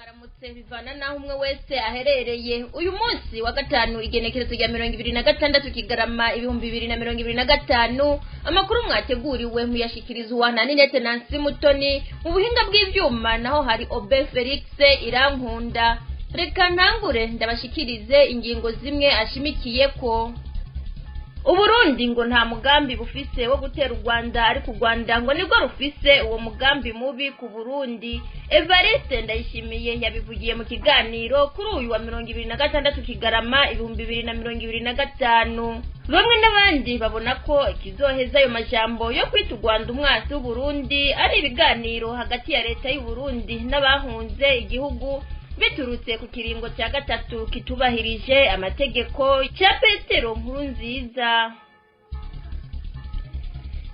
Mwaramutse, bivana naho umwe wese aherereye. Uyu munsi wa gatanu, igenekerezo rya 26 Kigarama 2025, amakuru mwateguriwe muyashikirizwa na Ninete Nancy Mutoni. Mu buhinga bw'ivyuma naho hari Obe Felix Irankunda. Reka ntangure ndabashikirize ingingo zimwe ashimikiyeko. Uburundi ngo nta mugambi bufise wo gutera u Rwanda, ariko u Rwanda ngo nibwo rufise uwo mugambi mubi ku Burundi. Evariste Ndayishimiye yabivugiye mu kiganiro kuri uyu wa 26 Kigarama 2025. Bamwe n'abandi babona ko ikizoheza ayo majambo yo kwita u Rwanda umwasi w'Uburundi ari ibiganiro hagati ya leta y'Uburundi n'abahunze igihugu biturutse ku kiringo cya gatatu kitubahirije amategeko cya Petero Nkurunziza.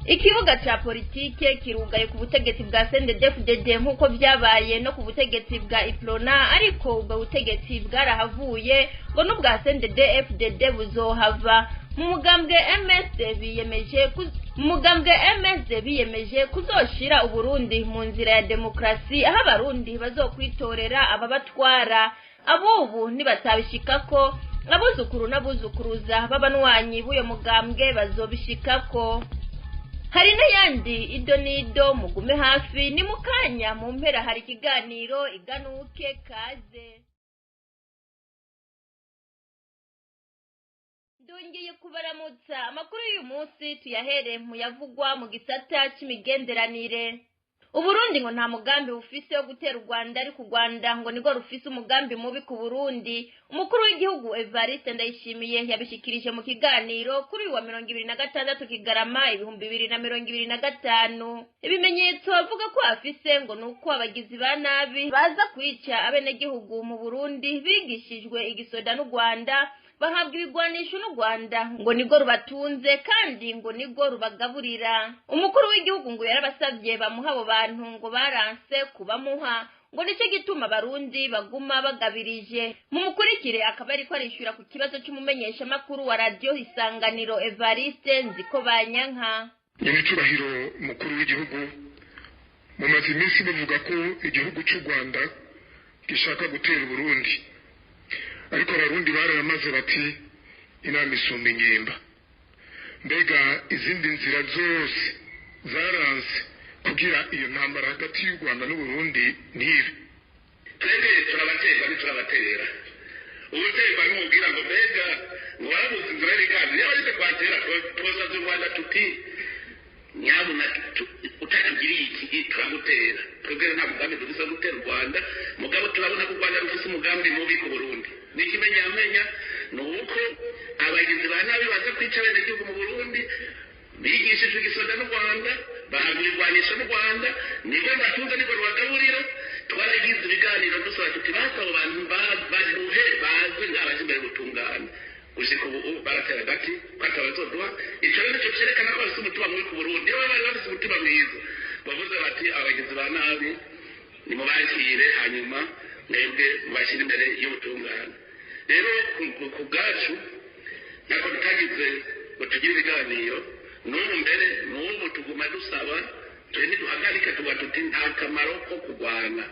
Ikibuga ca politike kirugaye ku butegetsi bwa CNDD-FDD nk'uko vyabaye no ku butegetsi bwa Iprona, ariko ubwo butegetsi bwarahavuye, ngo n'ubwa CNDD-FDD buzohava. Mu mugambwe MSD biyemeje kuzoshira Uburundi mu nzira ya demokrasi, aho abarundi bazokwitorera ababatwara. Abubu nibatabishikako, abuzukuru n'abuzukuruza b'abanywanyi b'uyo mugambwe bazobishikako. Hari n'ayandi ido n'ido, mugume hafi, ni mukanya. Mu mpera hari ikiganiro iganuke. Kaze. Ndongeye kubaramutsa. Amakuru y'uyu munsi tuyahere mu yavugwa mu gisata c'imigenderanire. Uburundi ngo nta mugambi bufise wo gutera u Rwanda, ariko u Rwanda ngo nirwo rufise umugambi mubi ku Burundi. Umukuru w'igihugu Evariste Ndayishimiye yabishikirije mu kiganiro kuri uyu wa 26 Kigarama 2025. Ibimenyetso avuga ko afise ngo ni uko abagizi ba nabi baza kwica abenegihugu mu Burundi bigishijwe igisoda n'u Rwanda, bahabwa ibigwanisho n'u Rwanda, ngo nirwo rubatunze kandi ngo nirwo rubagaburira. Umukuru w'igihugu ngo yarabasabye bamuha abo bantu, ngo baranse kubamuha, ngo nicyo gituma abarundi baguma bagabirije. Mumukurikire, akaba ariko arishyura ku kibazo cy'umumenyeshamakuru wa Radiyo Isanganiro Evariste Nzikobanyanka. Nyir'icyubahiro mukuru w'igihugu, mumaze iminsi muvuga ko igihugu cy'u Rwanda gishaka gutera Uburundi, ariko abarundi bararamaze bati inama isumba ingimba. Mbega izindi nzira zose zaranze kugira iyo ntambara hagati y'u Rwanda n'Uburundi ntibe? Twebwe turabaterwa, ntiturabatera. Ubuterwa nimubwira ngo mbega ngo warabuze inzira y'ibiganiro, yaba ariko twatera, twosavye u Rwanda tuti nyabuna utatugiriye iki turagutera. Twebwe nta mugambi dufise wo gutera u Rwanda, mugabo turabona ko u Rwanda rufise umugambi mubi ku Burundi. N'ikimenyamenya ni uko abagizi ba nabi baza kwica abenegihugu mu Burundi bigishijwe igisoda n'u Rwanda, bahabwa ibigwanisho n'u Rwanda, nibwo batunze, nibwo rubagaburira. Twaragize ibiganiro dusaba tuti basi abo bantu baduhe bazwi nk'abaje imbere gutungana. Gushika ubu baratera agati ko atabazoduha. Ico rero nico cerekana ko bafise umutima mubi ku Burundi. Iyo bari bafise umutima mwiza, bavuze bati abagizi ba nabi nimubakire, hanyuma mwebwe mubashyire imbere y'ubutungane. Rero ku bwacu ntabwo tutagize ngo tugire ibiganiro n'ubu, mbere n'ubu tuguma dusaba. Twe ntiduhagarika, tuba tuti nta kamaro ko kurwana.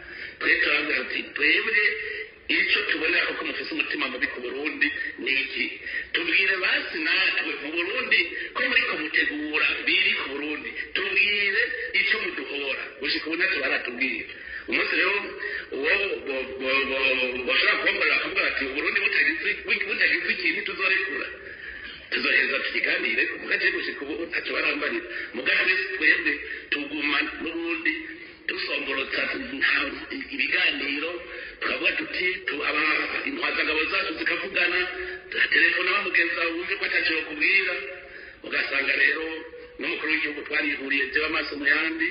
Twe turavuga tuti twebwe icyo tubonera ko mufise umutima mubi ku Burundi ni iki? Tubwire basi natwe mu Burundi ko muriko mutegura biri ku Burundi, tubwire icyo muduhora. Gushika ubu ntacyo baratubwira. Umunsi rero uwo bashobora kubakorera bakavuga bati Uburundi butagize ikintu tuzorekura, tuzoheza tukiganire. Mugace gushika ubu ntacyo barambarira. Mugace twebwe tuguma n'ubundi dusomborotsa ibiganiro, tukavuga tuti intwazangabo zacu zikavugana, telefone bamugenza wumve ko atacyo bakubwira. Ugasanga rero n'umukuru w'igihugu twarihuriye jewe amaso mu yandi,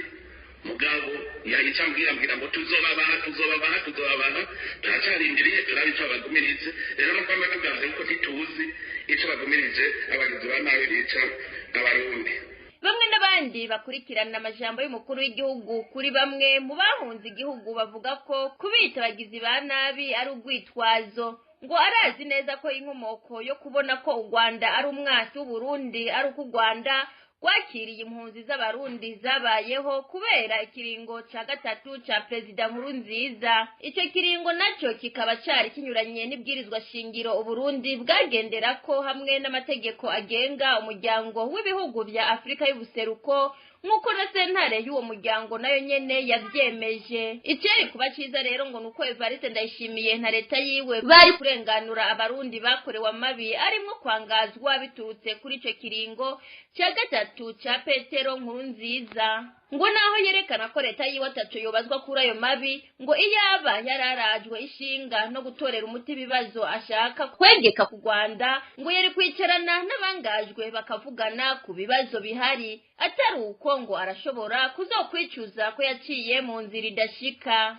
mugabo yayica ambwira ngo tuzobabaha, tuzobabaha, tuzobabaha. Turacarindiriye, turabe ico bagumirije. Rero no kwamba tuganze kuko ntituzi ico bagumirije abagizi ba nabi bica abarundi. Bamwe n'abandi bakurikirana amajambo y'umukuru w'igihugu kuri bamwe mu bahunze igihugu bavuga ko kubita abagizi ba nabi ari urwitwazo. Ngo arazi neza ko inkomoko yo kubona ko u Rwanda ari umwasi w'Uburundi ari uko u Rwanda rwakiriye impunzi z'Abarundi zabayeho kubera ikiringo ca gatatu ca Perezida Nkurunziza. Ico kiringo naco kikaba cari kinyuranye n'ibwirizwa shingiro Uburundi bwagenderako hamwe n'amategeko agenga umuryango w'ibihugu vya Afrika y'ubuseruko, nk'uko na sentare y'uwo muryango nayo nyene yavyemeje. Icari kuba ciza rero ngo nuko Evariste Ndayishimiye na leta yiwe bari kurenganura Abarundi bakorewe amabi arimwo kwangazwa biturutse kuri ico kiringo ca gatatu ca Petero Nkurunziza. Ngo naho yerekana ko leta yiwe ataco yobazwa kuri ayo mabi, ngo iyaba yararajwe ishinga no gutorera umuti ibibazo ashaka kwegeka ku Rwanda, ngo yari kwicarana n'abangajwe bakavugana ku bibazo bihari, atari uko ngo arashobora kuzokwicuza ko yaciye mu nzira idashika.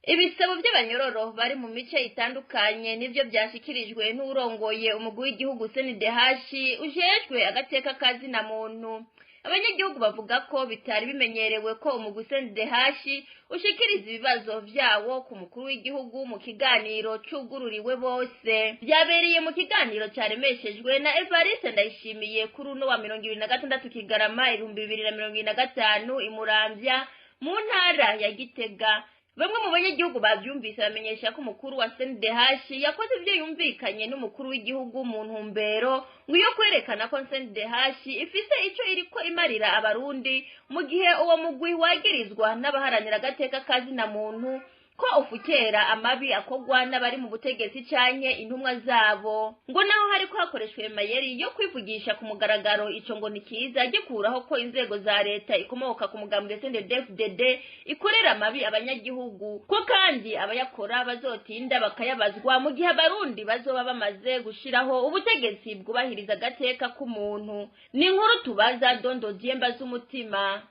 Ibisabo by'abanyororo bari mu mice itandukanye nivyo byashikirijwe n'urongoye umugwi w'igihugu CNDH ujejwe agateka kazina muntu. Abanyagihugu bavuga ko bitari bimenyerewe ko umugwi CNDH ushikiriza ibibazo vyawo ku mukuru w'igihugu mu kiganiro cugururiwe bose. Vyabereye mu kiganiro caremeshejwe na Evariste Ndayishimiye kuri uno wa 2026 Kigarama 2025 i Muramvya mu ntara ya Gitega. Bamwe mu banyagihugu bavyumvise bamenyesha ko umukuru wa CNDH yakoze ivyo yumvikanye n'umukuru w'igihugu mu ntumbero ngo iyo kwerekana ko CNDH ifise ico iriko imarira Abarundi, mu gihe uwo mugwi wagirizwa n'abaharanira agateka kazina muntu ko ufukera amabi akorwa n'abari mu butegetsi canke intumwa zabo. Ngo naho hariko hakoreshwa mayeri yo kwivugisha ku mugaragaro, ico ngo ni kiza gikuraho ko inzego za leta ikomoka ku mugambwe CNDD-FDD ikorera amabi abanyagihugu, ko kandi abayakora bazotinda bakayabazwa mu gihe Abarundi bazoba bamaze gushiraho ubutegetsi bwubahiriza agateka k'umuntu. Ni inkuru tubaza Dondo Diemba z'umutima.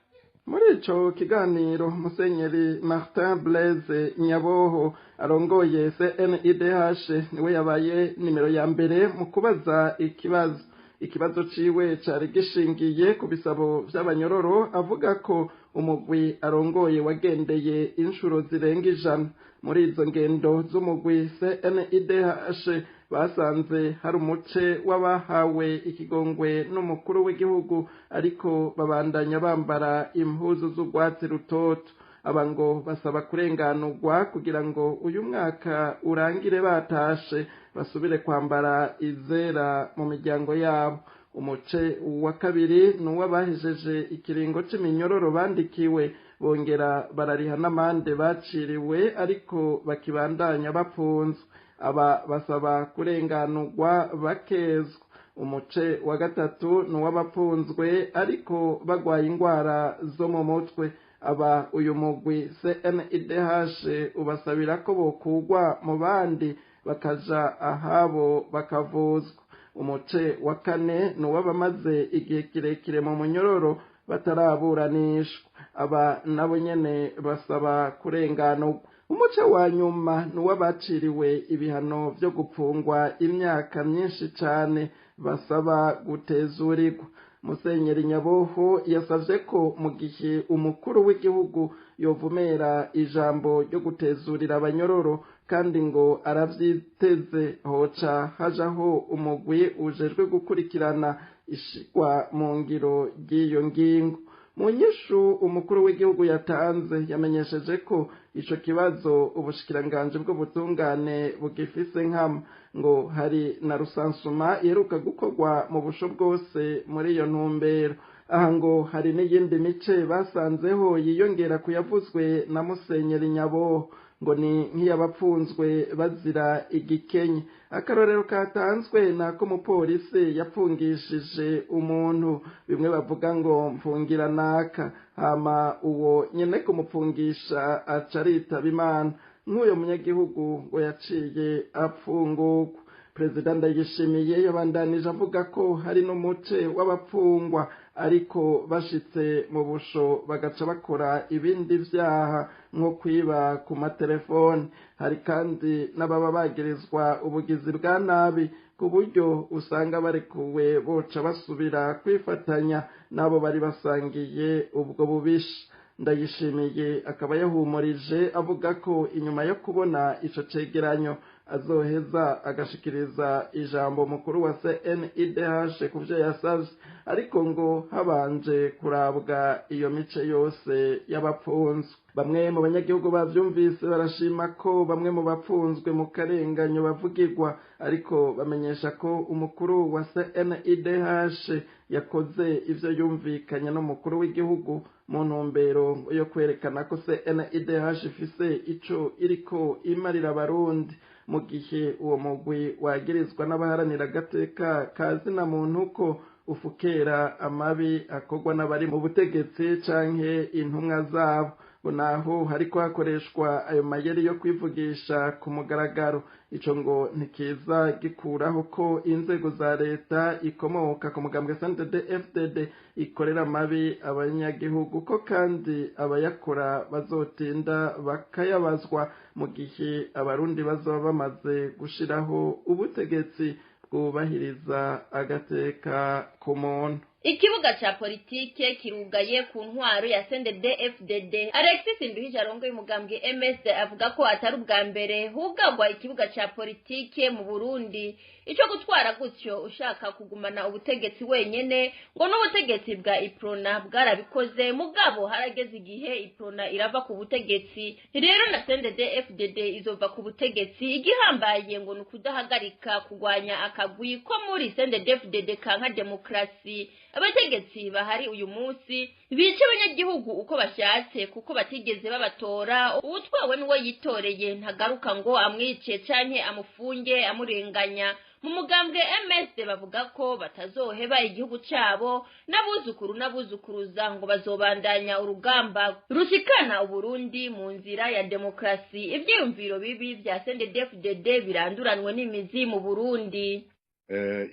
Muri ico kiganiro, Musenyeri Martin Blaise Nyaboho arongoye CNIDH niwe yabaye nimero ya mbere mu kubaza ikibazo. Ikibazo ciwe cari gishingiye ku bisabo vy'abanyororo, avuga ko umugwi arongoye wagendeye inshuro zirenga 100. Muri izo ngendo z'umugwi CNIDH, basanze hari umuce w'abahawe ikigongwe n'umukuru w'igihugu ariko babandanya bambara impuzu z'urwatsi rutoto. Aba ngo basaba kurenganurwa kugira ngo uyu mwaka urangire batashe, basubire kwambara izera mu miryango yabo. Umuce wa kabiri ni uw'abahejeje ikiringo c'iminyororo bandikiwe, bongera barariha n'amande baciriwe, ariko bakibandanya bapfunzwe. Aba basaba kurenganurwa bakezwa. Umuce wa gatatu ni uw'abapfunzwe ariko bagwaye ingwara zo mu mutwe. Aba uyu mugwi CNIDH ubasabira ko bokugwa mu bandi bakaja ahabo bakavuzwa. Umuce wa kane ni uw'abamaze igihe kirekire mu munyororo bataraburanishwa. Aba nabo nyene basaba kurenganurwa. Umuce wa nyuma ni uw'abaciriwe ibihano vyo gupfungwa imyaka myinshi cane, basaba gutezurirwa. Musenyeri Nyaboho yasavye ko mu gihe umukuru w'igihugu yovumera ijambo ryo gutezurira abanyororo, kandi ngo aravyiteze, hoca hajaho umugwi ujejwe gukurikirana ishigwa mu ngiro ry'iyo ngingo. Mu nyishu umukuru w'igihugu yatanze, yamenyesheje ko ico kibazo ubushikiranganji bw'ubutungane bugifise nkama, ngo hari na rusansuma iheruka gukorwa mu busho bwose muri iyo ntumbero. Aha ngo hari n'iyindi mice basanzeho yiyongera kuyavuzwe na Musenyeri Nyaboho, ngo ni nk'iyabapfunzwe bazira igikenye. Akarorero katanzwe ni ak'umupolisi yapfungishije umuntu, bimwe bavuga ngo mfungira naka, hama uwo nyene kumupfungisha aca aritaba Imana. Nk'uyo munyagihugu ngo yaciye apfungurwa. Perezida Ndayishimiye yabandanije avuga ko hari n'umuce w'abapfungwa ariko bashitse mu busho bagaca bakora ibindi vyaha nko kwiba ku matelefoni. Hari kandi n'ababa bagirizwa ubugizi bwa nabi, ku buryo usanga barekuwe boca basubira kwifatanya n'abo bari basangiye ubwo bubisha. Ndayishimiye akaba yahumurije avuga ko inyuma yo kubona ico cegeranyo Azoheza agashikiriza ijambo mukuru wa CNIDH ku vyo yasavye, ariko ngo habanje kurabwa iyo mice yose y'abapfunzwe. Bamwe mu banyagihugu bavyumvise barashima ko bamwe mu bapfunzwe mu karenganyo bavugirwa, ariko bamenyesha ko umukuru wa CNIDH yakoze ivyo yumvikanye n'umukuru w'igihugu mu ntumbero yo kwerekana ko CNIDH ifise ico iriko imarira Abarundi, mu gihe uwo mugwi wagirizwa n'abaharanira agateka ka zina muntu ko ufukera amabi akorwa n'abari mu butegetsi canke intumwa zabo. Ngo naho hariko hakoreshwa ayo mayeri yo kwivugisha ku mugaragaro, ico ngo ntikiza gikuraho ko inzego za leta ikomoka ku mugambwe CNDD-FDD ikorera amabi abanyagihugu, ko kandi abayakora bazotinda bakayabazwa mu gihe Abarundi bazoba bamaze gushiraho ubutegetsi bwubahiriza agateka ku muntu. Ikibuga ca politike kirugaye ku ntwaro ya CNDD-FDD. Alexis Nduhije arongoye umugambwe MSD avuga ko atari ubwa mbere hugagwa ikibuga ca politike mu Burundi. Ico gutwara gutyo ushaka kugumana ubutegetsi wenyene, ngo n'ubutegetsi bwa Iprona bwarabikoze, mugabo harageze igihe Iprona irava ku butegetsi. Rero na CNDD-FDD izova ku butegetsi. Igihambaye ngo ni ukudahagarika kugwanya akagwi ko muri CNDD-FDD kanka demokrasi. Abategetsi bahari uyu munsi bica abanyagihugu uko bashatse kuko batigeze babatora. Uwutwawe n'uwo yitoreye ntagaruka ngo amwice canke amufunge amurenganya. Mu mugambwe MSD bavuga ko batazoheba igihugu cabo n'abuzukuru n'abuzukuruza, ngo bazobandanya urugamba rushikana Uburundi mu nzira ya demokrasi. Ivyiyumviro bibi vya CNDD-FDD biranduranwe n'imizi mu Burundi.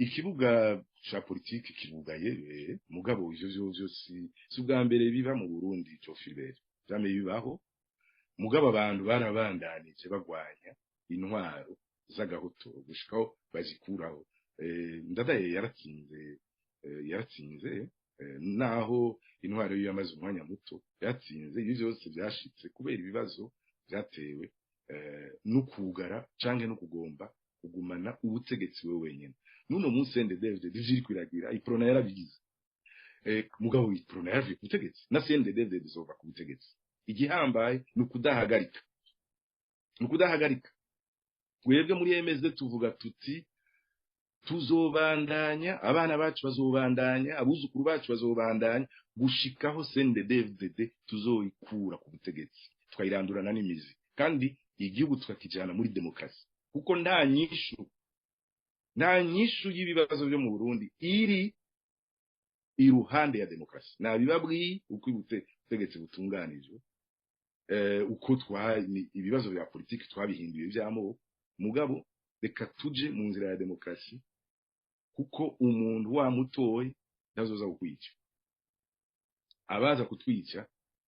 Ikibuga ca politiki kirugaye, mugabo ivyo vyo si ubwa mbere biba mu Burundi. Ico Philbert vyamye bibaho, mugabo abantu barabandanije bagwanya intwaro z'agahotoro gushikaho bazikuraho. Ndadaye yaratsinze, naho intwaro yiwe yamaze umwanya muto, yatsinze. Ivyo vyose vyashitse kubera ibibazo vyatewe no kugara canke no kugomba kugumana ubutegetsi we wenyene. Nuno munsi CNDD-FDD ivyo kwiragira, Iprona yarabigize, mugabo Iprona yaravuye ku butegetsi na CNDD-FDD izova ku butegetsi. Igihambaye ni ukudahagarika, ni ukudahagarika. Twebwe muri MSD tuvuga tuti tuzobandanya, abana bacu bazobandanya, abuzukuru bacu bazobandanya gushikaho CNDD-FDD tuzoyikura ku butegetsi, tukayirandurana n'imizi, kandi igihugu tukakijana muri demokrasi, kuko nta nyishu y'ibibazo byo mu Burundi iri iruhande ya demokrasi. Nabibabwiye uko ubutegetsi butunganijwe, uko ibibazo bya politiki twabihinduye by'amoko, mugabo reka tuje mu nzira ya demokrasi, kuko umuntu wamutoye ntazoza kukwica. Abaza kutwica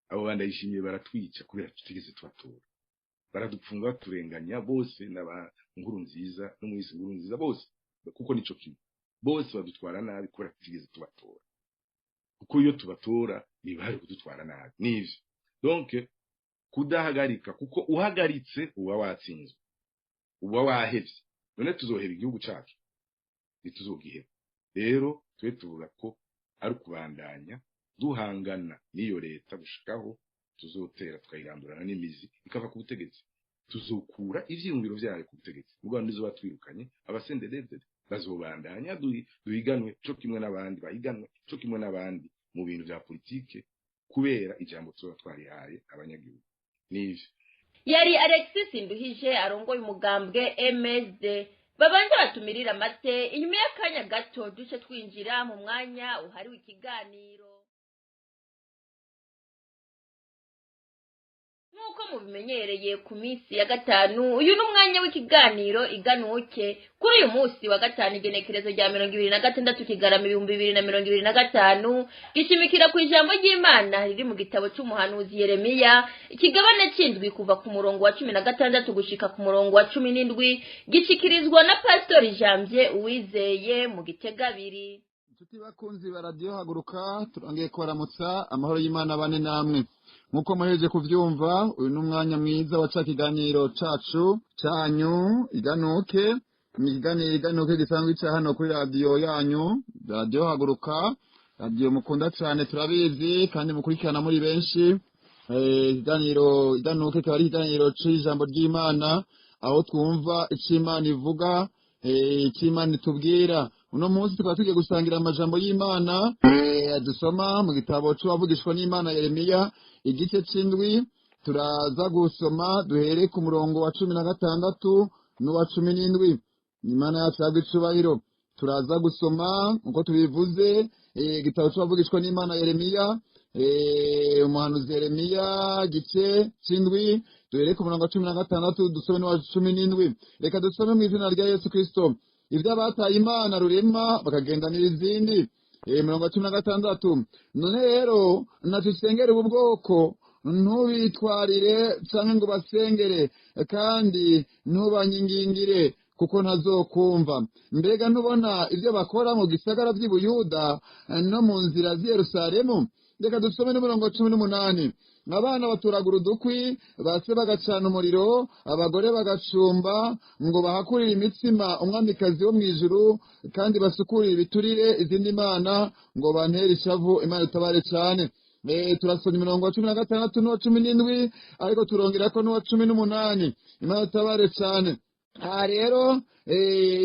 abo bandayishimiye baratwica kubera tutigeze tubatora, baradupfunga baturenganya bose, n'aba Nkuru Nziza n'umwisi Nkuru Nziza bose, kuko nico kimwe, bose badutwara nabi kubera tutigeze tubatora, kuko iyo tubatora ntibari kudutwara nabi. Nivyo donc kudahagarika, kuko uhagaritse uba watsinzwe, uba wahevye. None tuzoheba igihugu cacu? Ntituzogiheba. Rero twe tuvuga ko ari ukubandanya duhangana n'iyo leta gushikaho tuzotera tukayirandurana n'imizi ikava ku butegetsi. Tuzokura ivyiyumviro vyayo ku butegetsi, mugabo nizo batwirukanye. Aba CNDD-FDD bazobandanya duhiganwe co kimwe n'abandi, bahiganwe co kimwe n'abandi mu bintu vya politike, kubera ijambo tuzoba twarihaye abanyagihugu. Nivyo. Yari Alexis Nduhije arongoye umugambwe MSD. Babanza batumirira amate, inyuma y'akanya gato duce twinjira mu mwanya uhariwe ikiganiro. Nk'uko mubimenyereye ku minsi ya gatanu, uyu ni umwanya w'ikiganiro Iganuke. Kuri uyu munsi wa gatanu, igenekerezo rya 26 Kigarama 2025, gishimikira ku ijambo ry'Imana riri mu gitabo c'umuhanuzi Yeremiya, ikigabane c'indwi kuva ku murongo wa 16 gushika ku murongo wa 17, gishikirizwa na Pastori Janvier Uwizeye mu Gitegabiri. Inshuti bakunzi ba radiyo Haguruka, turongeye kubaramutsa. Amahoro y'Imana bane namwe. Nk'uko muhereje kuvyumva, uyu ni umwanya mwiza wa ca kiganiro cacu canyu Iganuke. Ni ikiganiro Iganuke gisanzwe gica hano kuri radiyo yanyu, Radiyo Haguruka, radiyo mukunda cane, turabizi, kandi mukurikirana muri benshi. Ikiganiro Iganuke kikaba ari ikiganiro c'ijambo ry'Imana, aho twumva ico Imana ivuga, ico Imana itubwira. Uno munsi tukaba tugiye gusangira amajambo y'Imana dusoma mu gitabo c'uwavugishwa n'Imana Yeremiya, igice c'indwi. Turaza gusoma duhere ku murongo wa 16 n'uwa 17. Imana yacu yagwa icubahiro. Turaza gusoma uko tubivuze, igitabo c'uwavugishwa n'Imana Yeremiya, umuhanuzi Yeremiya, igice c'indwi, duhere ku murongo wa 16 dusome n'uwa 17. Reka dusome mu izina rya Yesu Kristo. Ibyo abataye Imana rurema bakagendanira izindi. Mirongo 16: "None rero natusengere ubu bwoko, ntubitwarire canke ngo basengere, kandi ntubanyingingire, kuko ntazokumva. Mbega ntubona ibyo bakora mu gisagara vy'i Buyuda no mu nzira z'i Yerusalemu?" Reka dusome n'umurongo wa 18: "Abana baturagura udukwi, base bagacana umuriro, abagore bagacumba ngo bahakurire imitsima umwamikazi wo mw'ijuru, kandi basukurire ibiturire izindi mana ngo bantere ishavu. Imana itabare cane." Turasoma imirongo wa 16 n'uwa 17, ariko turongerako n'uwa 18. Imana itabare cane. Aha rero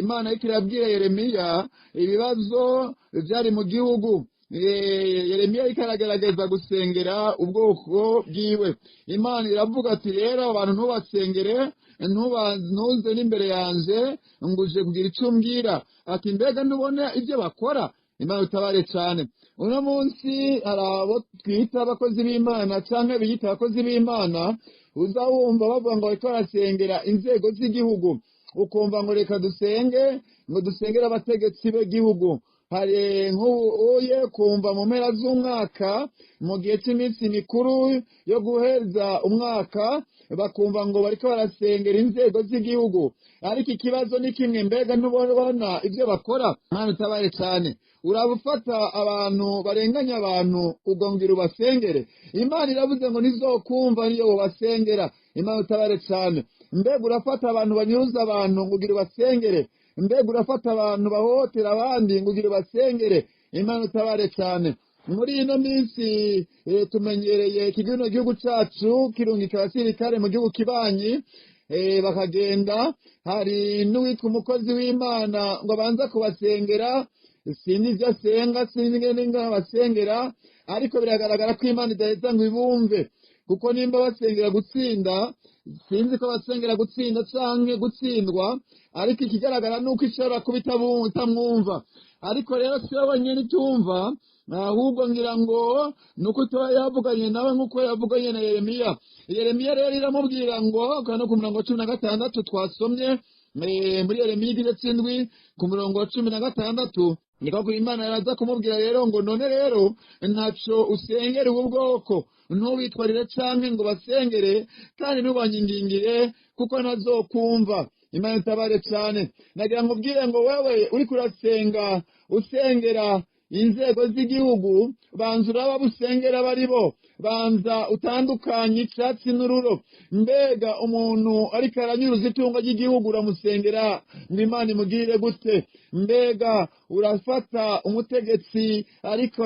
Imana iriko irabwira Yeremiya ibibazo vyari mu gihugu. Yeremiya ariko aragerageza gusengera ubwoko bwiwe. Imana iravuga ati: "Rero abantu ntubasengere, ntuze n'imbere yanje ngo uje kugira icyo umbwira." Ati: "Mbega ntubona ibyo bakora?" Imana utabare cane. Uno munsi hari abo twita abakozi b'Imana canke biyita abakozi b'Imana, uza wumva bavuga ngo bariko barasengera inzego z'igihugu, ukumva ngo reka dusenge, ngo dusengere abategetsi b'igihugu. Hari nk'ubu uye kumva mu mpera z'umwaka, mu gihe cy'iminsi mikuru yo guheza umwaka, bakumva ngo bariko barasengera inzego z'igihugu. Ariko ikibazo ni kimwe: mbega ntubona ibyo bakora? Mwana utabare cyane. Uraba ufata abantu barenganya abantu, ugongera ubasengere. Imana iravuze ngo ntizokumva niyo ubasengera. Imana utabare cyane. Mbega urafata abantu banyuruza abantu ngo ugire ubasengere? Mbega urafata abantu bahohotera abandi ngo ugire ubasengere? Imana utabare cyane. Muri ino minsi tumenyereye kino gihugu cacu kirungika abasirikare mu gihugu kibanyi, bakagenda. Hari n'uwitwa umukozi w'Imana ngo abanza kubasengera. Sinzi ivyo asenga, sinzi ingene abasengera, ariko biragaragara ko Imana idaheza ngo ibumve, kuko nimba basengera gutsinda, sinzi ko basengera gutsinda canke gutsindwa, ariko ikigaragara ni uko ishobora kuba itamwumva. Ariko rero si we wenyine itumva, ahubwo ngira ngo ni uko itaba yavuganye nawe nk'uko yavuganye na Yeremiya. Yeremiya rero iramubwira ngo, no ku murongo wa 16 twasomye muri Yeremiya igice c'indwi, ku murongo wa 16, niko Imana yaraza kumubwira rero ngo: "None rero ntaco usengere ubu bwoko, ntubitwarire canke ngo basengere, kandi ntubanyingingire, kuko ntazokumva." Imana itabare cane. Nagira ngo ubwire ngo wewe uriko urasenga, usengera inzego z'igihugu, banza uraba busengera baribo, banza utandukanye icatsi n'ururo. Mbega umuntu ariko aranyuruza itungo ry'igihugu, uramusengera ngo Imana imugirire gute? Mbega urafata umutegetsi ariko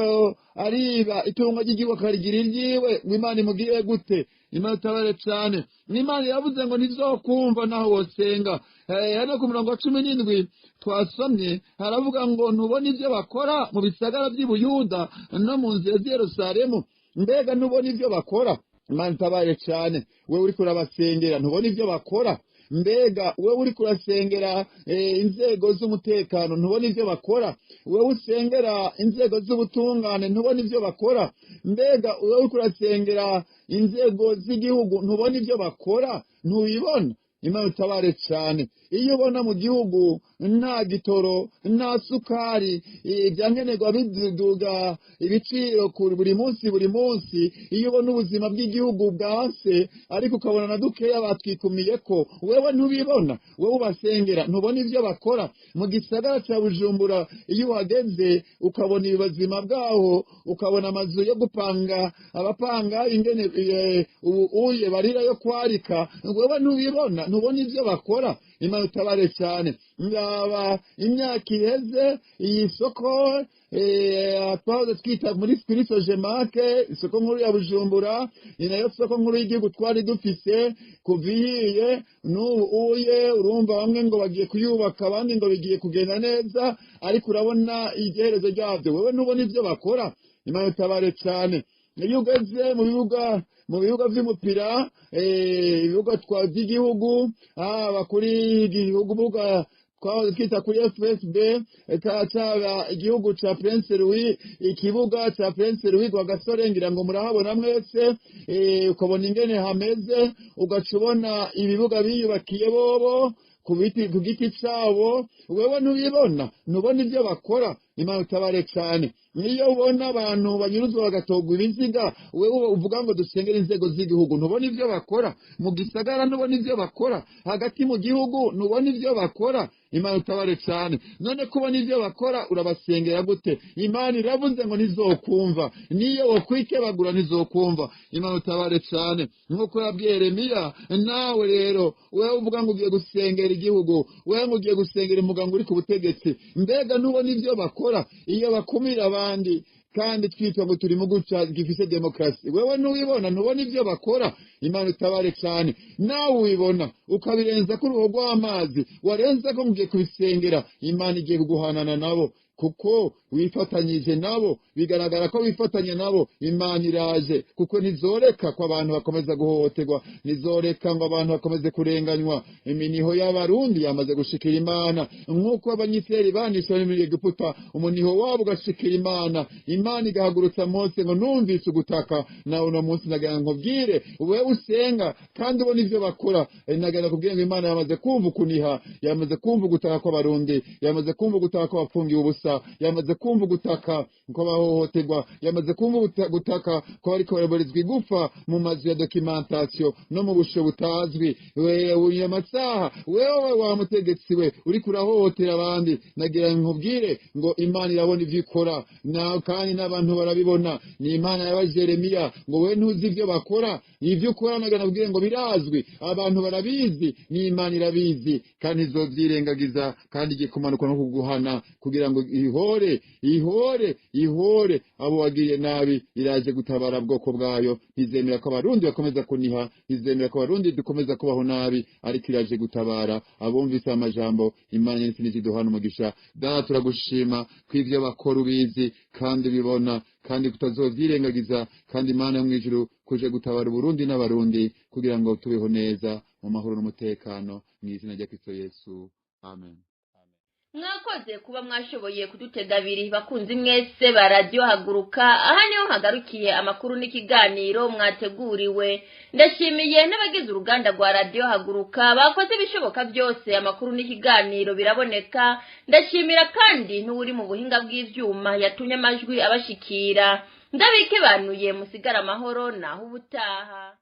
ariba itungo ry'igihugu akarigira iryiwe ngo Imana imugirire gute? Imana itabare cane. N'Imana iravuze ngo ntizokumva naho wosenga. Hano ku murongo wa 17 twasomye haravuga ngo: "Ntubona ibyo bakora mu bisagara by'i Buyuda no mu nzira z'i Yerusalemu? Mbega ntubona ibyo bakora?" Imana itabaye cyane. Wewe uriko urabasengera, ntubona ibyo bakora? Mbega wewe uriko urasengera inzego z'umutekano, ntubona ibyo bakora? Wewe usengera inzego z'ubutungane, ntubona ibyo bakora? Mbega wewe uriko urasengera inzego z'igihugu, ntubona ibyo bakora? Ntubibona? Imana utabare cyane. Iyo ubona mu gihugu nta gitoro, nta sukari, ibyankenerwa biduga ibiciro buri munsi buri munsi, iyo ubona ubuzima bw'igihugu bwase, ariko ukabona na dukeya batwikumiye ko, wewe ntubibona, wewe ubasengera ntubona ibyo bakora. Mu gisagara cya Bujumbura iyo uhageze ukabona ubuzima bwaho, ukabona amazu yo gupanga, abapanga ingene ubu uye barira yo kwarika, wewe ntubibona, ntubona ibyo bakora. Imana utabare cyane. Ngaba imyaka iheze iyi soko twahoze twita muri Spirito Jemake, isoko nkuru ya Bujumbura, ni nayo soko nkuru y'igihugu twari dufise kuva ihiye n'ubu uye. Urumva bamwe ngo bagiye kuyubaka, abandi ngo bigiye kugenda neza, ariko urabona igiherezo ryabyo, wewe ntubona ibyo bakora. Imana utabare cyane. Iyo ugeze mu bibuga vy'umupira, ibibuga by'igihugu, haba kuri igihugu buga twahoze twita kuri FSB, caba igihugu ca Prince Louis, ikibuga ca Prince Louis Rwagasore, ngira ngo murahabona mwese, ukabona ingene hameze, ugaca ubona ibibuga biyubakiye bobo ku giti cabo, wewe ntubibona, ntubona ibyo bakora. Imana utabare cyane. Niyo ubona abantu banyuruzwa bagatogwa ibiziga, wewe uvuga ngo dusengere inzego z'igihugu, ntubona ibyo bakora. Mu gisagara ntubona ibyo bakora, hagati mu gihugu ntubona ibyo bakora. Imana utabare cyane. None kubona ibyo bakora urabasengera gute? Imana iravuze ngo ntizokumva, niyo wokwikebagura ntizokumva. Imana utabare cyane. Nk'uko yabwiye Yeremiya, nawe rero wewe uvuga ngo ugiye gusengera igihugu, wewe ngo ugiye gusengera umuganga uri ku butegetsi, mbega ntubona ibyo bakora? Iyo bakumira abandi kandi twitwa ngo turi mu guca gifise demokrasi, wewe ntuwibona, ntubona ibyo bakora. Imana utabare cyane. Nawe ubibona ukabirenza ko uruhu rw'amazi warenza ko ngiye kubisengera, Imana igiye kuguhanana nabo, kuko wifatanyije nabo, bigaragara ko wifatanye nabo. Imana iraje, kuko ntizoreka ko abantu bakomeza guhohoterwa, ntizoreka ngo abantu bakomeze kurenganywa. Iminiho y'abarundi yamaze gushikira Imana, nk'uko abanyisirayeli banishe muri Egiputa, umuniho wabo ugashikira Imana. Imana igahagurutsa Mose ngo numvise ugutaka, nawe uno munsi nagira ngo nkubwire, wewe usenga kandi ubona ivyo bakora, nagira kubwira ngo Imana yamaze kumva ukuniha, yamaze kumva ugutaka kw'abarundi, yamaze kumva ugutaka kw'abafungiwe ubusa, yamaze kumva gutaka ko bahohoterwa, yamaze kumva gutaka ko bariko baraburizwa igufa mu mazu ya documentation no mu busho butazwi. Wewe amasaha, wewe wa mutegetsi we uriko urahohotera abandi, nagira nkubwire ngo Imana irabona ivyo ikora, nawe kandi n'abantu barabibona. Ni Imana ya Jeremiya ngo we ntuzi ivyo bakora, ivyo ukora nagira nkubwire ngo birazwi, abantu barabizi, ni Imana irabizi, kandi izovyirengagiza, kandi igiye kumanuka no kuguhana kugira ngo ihore ihore ihore abo wagiye nabi. Iraje gutabara bwoko bwayo, ntizemera ko abarundi bakomeza kuniha, ntizemera ko abarundi dukomeza kubaho nabi, ariko iraje gutabara abumvise amajambo. Imana n'isi duhana umugisha. Data, turagushima ko ivyo bakora ubizi kandi ubibona, kandi kutazovyirengagiza, kandi Imana yo mw'ijuru kuje gutabara Uburundi n'abarundi kugira ngo tubeho neza mu mahoro n'umutekano, mu izina rya Kristo Yesu, amen. Mwakoze kuba mwashoboye kudutega abiri, bakunzi mwese ba Radio Haguruka. Aha niho hagarukiye amakuru n'ikiganiro mwateguriwe. Ndashimiye n'abagize uruganda rwa Radio Haguruka bakoze ibishoboka byose amakuru n'ikiganiro biraboneka. Ndashimira kandi n'uri mu buhinga bw'ivyuma yatumye amajwi abashikira. Ndabike banuye musigara amahoro, naho ubutaha.